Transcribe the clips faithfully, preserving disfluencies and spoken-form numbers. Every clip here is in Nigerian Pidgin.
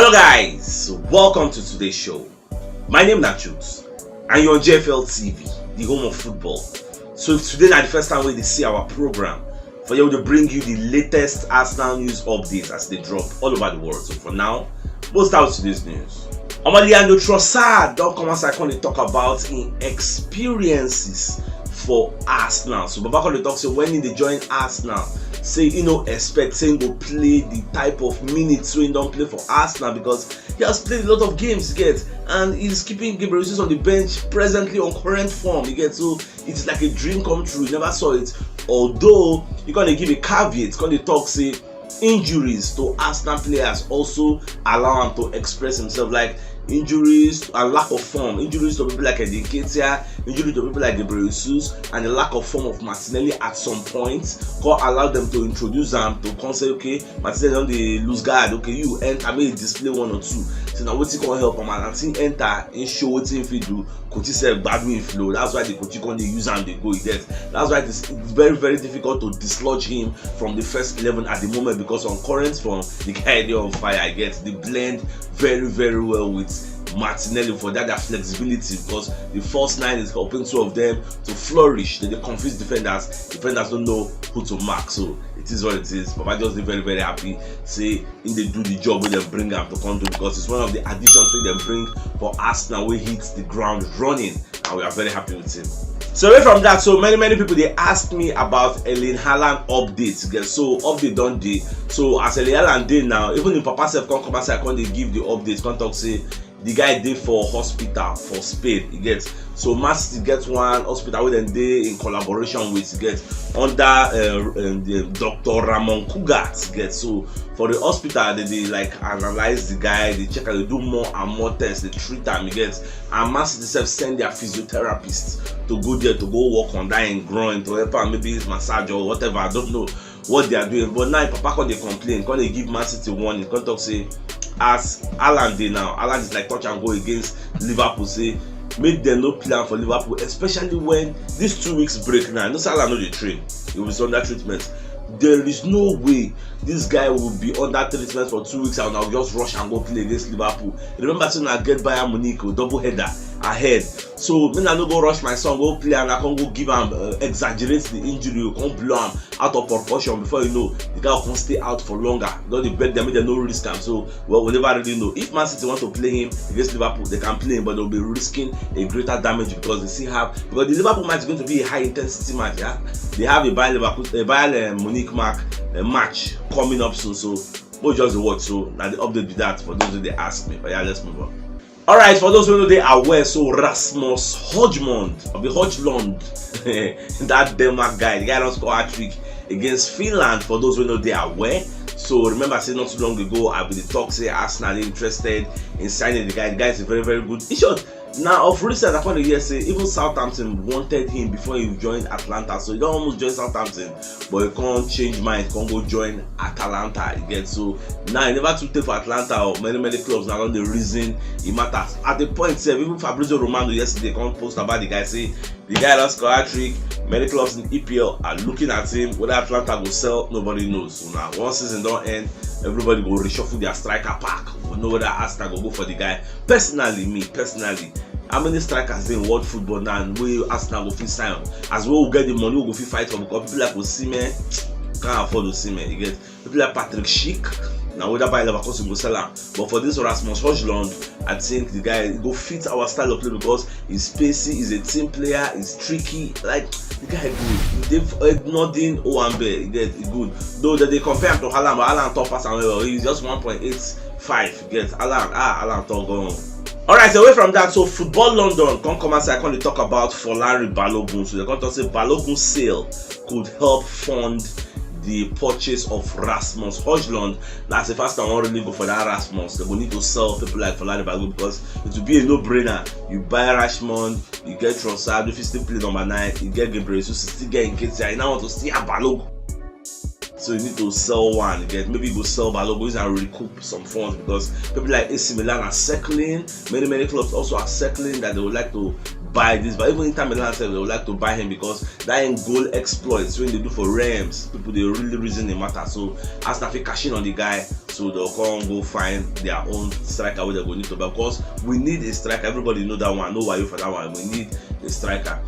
Hello guys, welcome to today's show. My name na Chooks and you're on G F L T V, the home of football. So if today na the first time wey you dey see our program, for here we dey bring you the latest Arsenal news updates as they drop all over the world. So for now, we'll start with today's news. Omo, Leandro Trossard don come outside come dey talk about im experiences for Arsenal. So Baba come dey talk say when he dey join Arsenal, say he no expect say he go play the type of minutes wey he don play for Arsenal, because he has played a lot of games, you get, and he's keeping Gabriel Jesus on the bench presently on current form, you get. So it's like a dream come true. You never saw it. Although you gonna give a caveat, gonna talk say injuries to Arsenal players also allow him to express himself, like injuries and lack of form, injuries to people like Eddie Nketiah, injury to people like Gabriel Jesus, and the lack of form of Martinelli at some point, go allow them to introduce them to come say, okay, Martinelli don dey lose guard, okay, you enter, make you display one or two. So now wetin come help him, and as he enter, he show wetin he fit do. Coach sef gbadu him flow. That's why the coach come dey use am dey go, you get. That's why it's, it's very, very difficult to dislodge him from the first eleven at the moment, because on current form, the guy dey on fire, you get. They blend very, very well with Martinelli for that, that flexibility, because the false nine is helping two of them to flourish. They, they confuse defenders. Defenders don't know who to mark. So it is what it is. Baba just dey very, very happy. Say he dey do the job wey dem bring am to come do, because it's one of the additions wey dem bring for Arsenal wey hit the ground running, and we are very happy with him. So away from that, so many, many people dey ask me about Erling Haaland updates. Get, so update don dey. So as Erling Haaland dey now, even him papa sef come come outside come dey give the updates, come talk say the guy dey for hospital for Spain, you get. So Man City get one hospital wey dem dey in collaboration with, you get, under uh, um, the Doctor Ramon Cugat, you get. So for the hospital, they dey like analyze the guy, they check am, they do more and more tests, they treat am, you get. And Man City sef send their physiotherapist to go there to go work on that in groin to help am, maybe massage or whatever, I don't know what they are doing. But now him papa come dey complain, come dey give Man City warning, come talk say as Haaland dey now, Haaland is like touch and go against Liverpool, say make dem no play am for Liverpool, especially when this two weeks break now. You know say Haaland no dey train, he will be under treatment. There is no way this guy will be under treatment for two weeks and now just rush and go play against Liverpool. Remember say na get Bayern Munich o, double header ahead. So make I no go rush my son go play and I come go give am, uh, exaggerate the injury, come blow am out of proportion. Before you know, the guy come stay out for longer. Don dey beg them make dem no risk am. So, well, we never really know. If Man City want to play him against Liverpool, they can play him, but they'll be risking a greater damage because they still have, because the Liverpool match is going to be a high intensity match. Yeah, they have a Bayern Liverpool, a Bayern uh, Munich mark a match coming up soon. So we'll just watch. So now the update be that for those who they ask me. But yeah, let's move on. All right, for those who know they are aware, so Rasmus Hojmond of the Hojlund, that Denmark guy, the guy don score hat trick against Finland. For those who know they are aware, so remember say not too long ago I been talk say Arsenal dey interested in signing the guy. The guy is a very, very good. In short, now of recent I come dey hear say even Southampton wanted him before he joined Atlanta, so he don almost join Southampton, but he come change mind, come go join Atalanta again. So now he never too take for Atlanta or many, many clubs now don dey reason e matter. At the point sef, even Fabrizio Romano yesterday come post about the guy, say the guy don score hat trick. Many clubs in E P L are looking at him, whether Atlanta go sell, nobody knows. So now one season don end, everybody go reshuffle their striker pack. We know whether Arsenal go go for the guy. Personally, me personally, how many strikers dey in world football now wey Arsenal go fit sign? As we go get the money, we go fit fight for, because people like Osimhen can't afford Osimhen, you get. People like Patrick Schick, now whether Bayer Leverkusen go sell am. But for this Rasmus Hojlund, I think the guy go fit our style of play because he's spacey, he's a team player, he's tricky. Like, the guy good. They've uh, nothing Owambe, you get it good. Though that they compare him to Haaland, but Haaland top pass and well, he's just one point eight five. Get Haaland, ah, Haaland top go on. All right, away from that, so Football London come come outside, come dey talk about Folari Balogun. So they come talk say Balogun sale could help fund the purchase of Rasmus Hojlund. That's the first time I wan really go for that Rasmus. They go need to sell people like Folari Balogun because it will be a no-brainer. You buy Rashmond, you get Trossard, you fit still play number nine, you get Gabriel Jesus, still get Nketiah. You now want to see Balogun. So you need to sell one, you get, maybe you go sell Balogun and recoup some funds because people like A C Milan are circling. Many, many clubs also are circling that they would like to buy this, but even Inter Milan sef, they would like to buy him because that im goal exploits wey dey do for Reims, people dey really reason the matter. So Arsenal fit cash in on the guy, so they'll come go find their own striker wey they go need to buy, because we need a striker. Everybody know that one. No wayo for that one. We need a striker.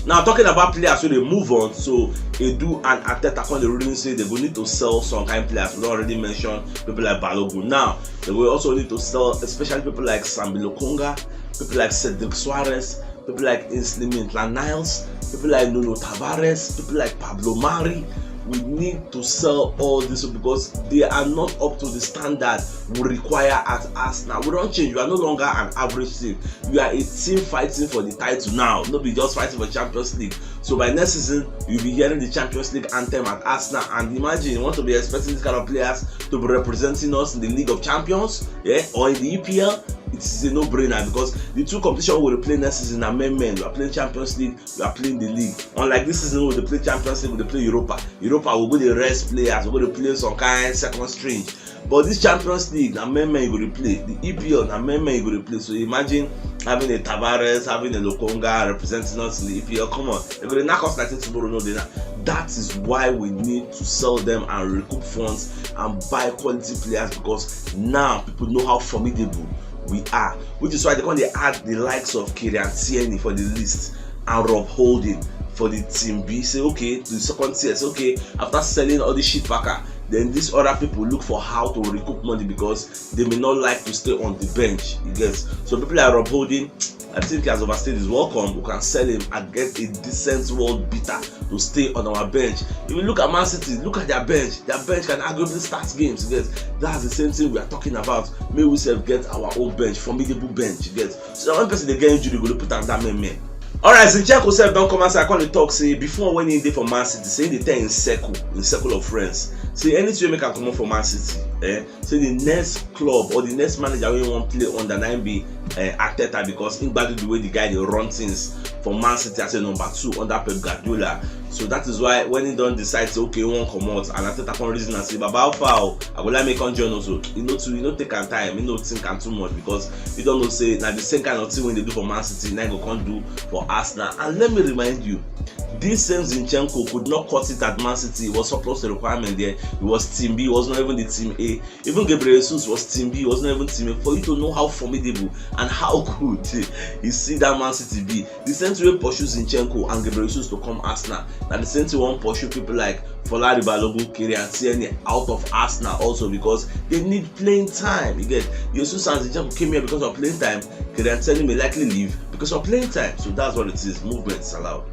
Now, talking about players wey dey move on, so Edu and Arteta come dey really say they go need to sell some kind players. We don already mention people like Balogun. Now, they will also need to sell, especially people like Sambi Lokonga, people like Cedric Soares, people like Ainsley Maitland-Niles, people like Nuno Tavares, people like Pablo Mari. We need to sell all this because they are not up to the standard we require at Arsenal. We don change. We are no longer an average team. We are a team fighting for the title now, no be just fighting for Champions League. So by next season, you'll be hearing the Champions League anthem at Arsenal. And imagine, you want to be expecting these kind of players to be representing us in the League of Champions, yeah, or in the E P L? It is a no-brainer because the two competition we will play next season are men men. We are playing Champions League, we are playing the league. Unlike this season, we dey play Champions League, we dey play Europa. Europa, we go dey rest players, we go dey play some kind second string. But this Champions League, na men men you go dey play. The E P L, na men men you go dey play. So imagine having a Tavares, having a Lokonga representing us in the E P L. Come on, they go dey knock us like say tomorrow no dey now. That is why we need to sell them and recoup funds and buy quality players, because now people know how formidable we are, which is why they come dey add the likes of Kieran Tierney for the list and Rob Holding for the team B. Say, okay, to the second tier, say, okay, after selling all the shit packer, then these other people look for how to recoup money because they may not like to stay on the bench. You get? So people like Rob Holding, I think he has overstayed his welcome. We can sell him and get a decent world beater to stay on our bench. If you look at Man City, look at their bench. Their bench can arguably start games. You get? That's the same thing we are talking about. May we sef get our own bench, formidable bench. You get? So when person dey get injury, go dey put am that men men. Alright, Zinchenko sef don come outside, come dey talk say before, when he dey for Man City, say he dey tell him circle, him circle of friends, say anything wey make am comot for Man City, eh, say the next club or the next manager wey he wan play under na him be, eh, Arteta, because he gbadu the way the guy dey run things for Man City as a number two under Pep Guardiola. So that is why when he don decide say, okay, he wan comot, and Arteta come reason and say, "Baba, how far o? I go like make come join us o." He no too, he no take am time, he no think am too much because he don know say na the same kind of thing wey he dey do for Man City na he go come do for Arsenal. And let me remind you, this same Zinchenko could not cut it at Man City. He was surplus to requirement there. He was team B, he was not even the team A. Even Gabriel Jesus was team B, he was not even team A. For you to know how formidable and how good you see that Man City be, the same thing wey pursue Zinchenko and Gabriel Jesus to come Arsenal, na the same thing wan pursue people like Folarin Balogun, Kieran Tierney out of Arsenal also, because they need playing time. You get? Jesus and Zinchenko came here because of playing time. Kieran Tierney may likely leave because of playing time. So that's what it is. Movement is allowed.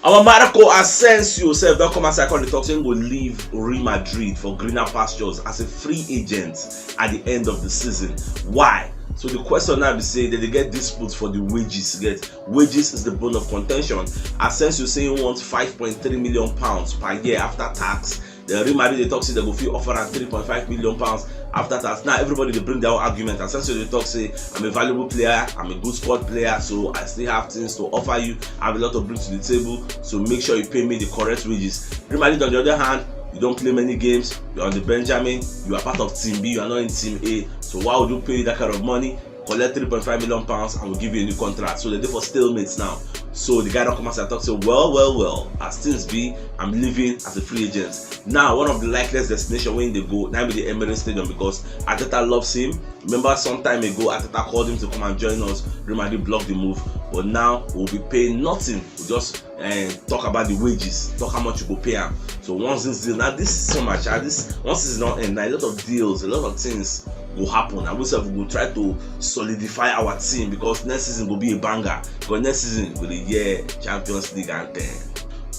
Our Marco Asensio sef don come outside, come dey talk say he go leave Real Madrid for greener pastures as a free agent at the end of the season. Why? So the question now be say, they dey get dispute for the wages. You get? Wages is the bone of contention. Asensio say he wants five point three million pounds per year after tax. The Real Madrid dey talk say they go fit offer am three point five million pounds after tax. Now everybody dey bring their own argument. Asensio dey talk say, "I'm a valuable player, I'm a good squad player, so I still have things to offer you. I have a lot of bring to the table, so make sure you pay me the correct wages." Real Madrid, on the other hand, you don't play many games, you're on the Benjamin, you are part of team B, you are not in team A. So why would you pay that kind of money? Collect three point five million pounds and we'll give you a new contract. So they dey for stalemate now. So the guy don come outside talk say, "Well, well, well, as things be, I'm leaving as a free agent." Now, one of the likeliest destination wey he dey go na be the Emirates Stadium, because Arteta loves him. Remember, some time ago, Arteta called him to come and join us. Real Madrid blocked the move. But now, we'll be paying nothing. We'll just, eh, talk about the wages, talk how much you go pay am. So once this deal, now this summer, sha, this once it's not end, now a lot of deals, a lot of things go happen. And we sef go try to solidify our team, because next season go be a banger. Because next season go dey hear Champions League anthem.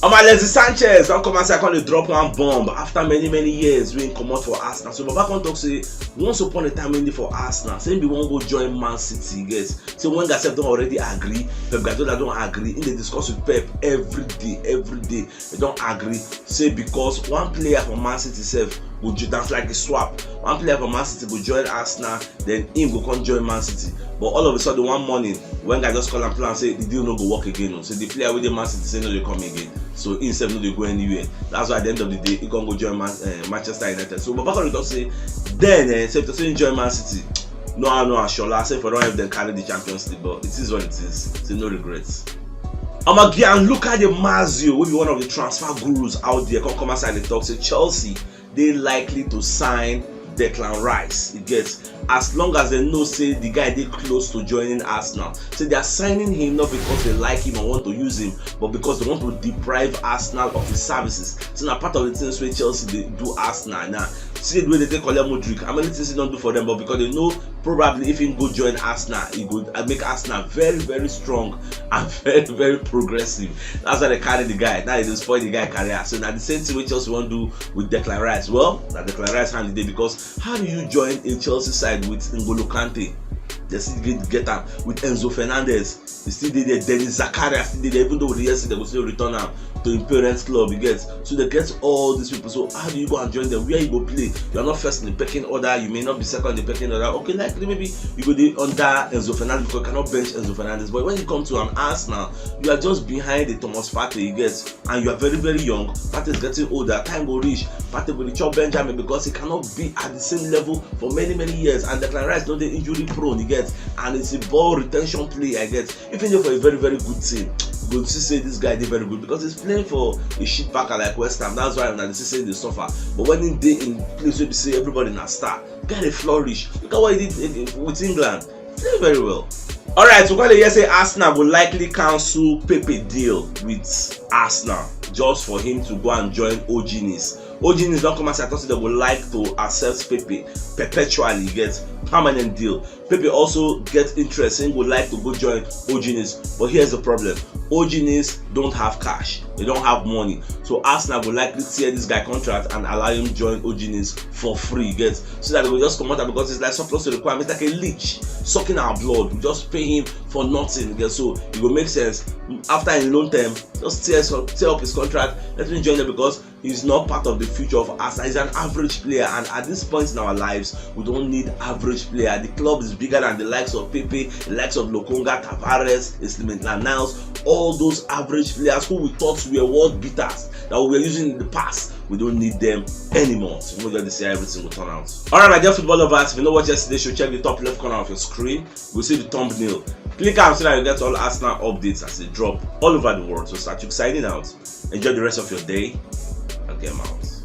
Omo, Alexis Sanchez don come outside, come dey drop one bomb after many, many years wey he comot for Arsenal. So Baba come talk say, once upon a time when he dey for Arsenal, say he bin wan go join Man City. Yes, say Wenger sef don already agree, Pep Guardiola don agree. He dey discuss with Pep every day, every day. They don agree say because one player for Man City sef go jo-, that's like a swap. One player for Man City go join Arsenal, then him go come join Man City. But all of a sudden, one morning, Wenger just call am, plan say the deal no go work again o. So the player wey dey Man City say no dey come again. So him sef no dey go anywhere. That's why at the end of the day, he come go join Man, eh, Manchester United. So Baba come talk say, then, eh, say to say he join Man City, no, no, Ashola, say for don help them carry the Champions League, but it is what it is. Say no regrets. Omo, Gianluca Di Marzio, wey be one of the transfer gurus out there, come come outside dey talk say Chelsea dey likely to sign Declan Rice. You get, as long as they know say the guy dey close to joining Arsenal, say they are signing him not because they like him or want to use him, but because they want to deprive Arsenal of his services. So na part of the things wey Chelsea dey do Arsenal now. See the way they take collect Mudryk, how many things he don do for them, but because they know probably if he go join Arsenal, he go uh, make Arsenal very, very strong and very, very progressive. That's why they carry the guy. Now they spoil the guy career. So now the same thing wey Chelsea wan do with Declan Rice. Well, na Declan Rice hand dey, because how do you join a Chelsea side with N'Golo Kante? They still get, get am with Enzo Fernandez. He still dey there. Denis Zakaria still dey there. Even though the yesterday they go still return am to him parents' club, you get. So they get all these people. So how do you go and join them? Where you go play? You are not first in the pecking order. You may not be second in the pecking order. Okay, likely maybe you go dey under Enzo Fernandez because you cannot bench Enzo Fernandez. But when you come to an Arsenal, you are just behind the Thomas Partey, you get, and you are very, very young. Partey is getting older. Time go reach. Partey go dey chop Benjamin because he cannot be at the same level for many, many years. And Declan Rice no dey injury prone, you get, and it's a ball retention play, I get. Even though for a very, very good team, you go see say this guy dey very good because he's playing for a shit packer like West Ham. That's why una dey see say they suffer. But when he dey in place wey be say everybody na star, guy dey flourish. Look at what he did in- in- with England. Play very well. Alright, so when they hear say Arsenal go likely cancel Pepe deal with Arsenal just for him to go and join Ojinis. Ojinis don come as I thought they would like to accept Pepe perpetually, you get, permanent deal. Pepe also get interest, he would like to go join Ojinis. But here's the problem. Ojinis don't have cash. They don't have money. So Arsenal will likely tear this guy contract and allow him join Ojinis for free, you get, so that they will just come out because it's like surplus to requirement. It's like a leech sucking our blood. We just pay him for nothing, you get. So it will make sense. After a long time, just tear, some- tear up his contract. Let me join them because he's not part of the future of Arsenal. He's an average player, and at this point in our lives, we don't need average player. The club is bigger than the likes of Pepe, the likes of Lokonga, Tavares, Ismail Niles, all those average players who we thought were world beaters that we were using in the past. We don't need them anymore. So we just say everything will turn out. Alright, my dear football lovers, if you know what yesterday show, check the top left corner of your screen. You will see the thumbnail. Click am so that you get all Arsenal updates as they drop all over the world. So Start Chook signing out. Enjoy the rest of your day. Okay, I'm out.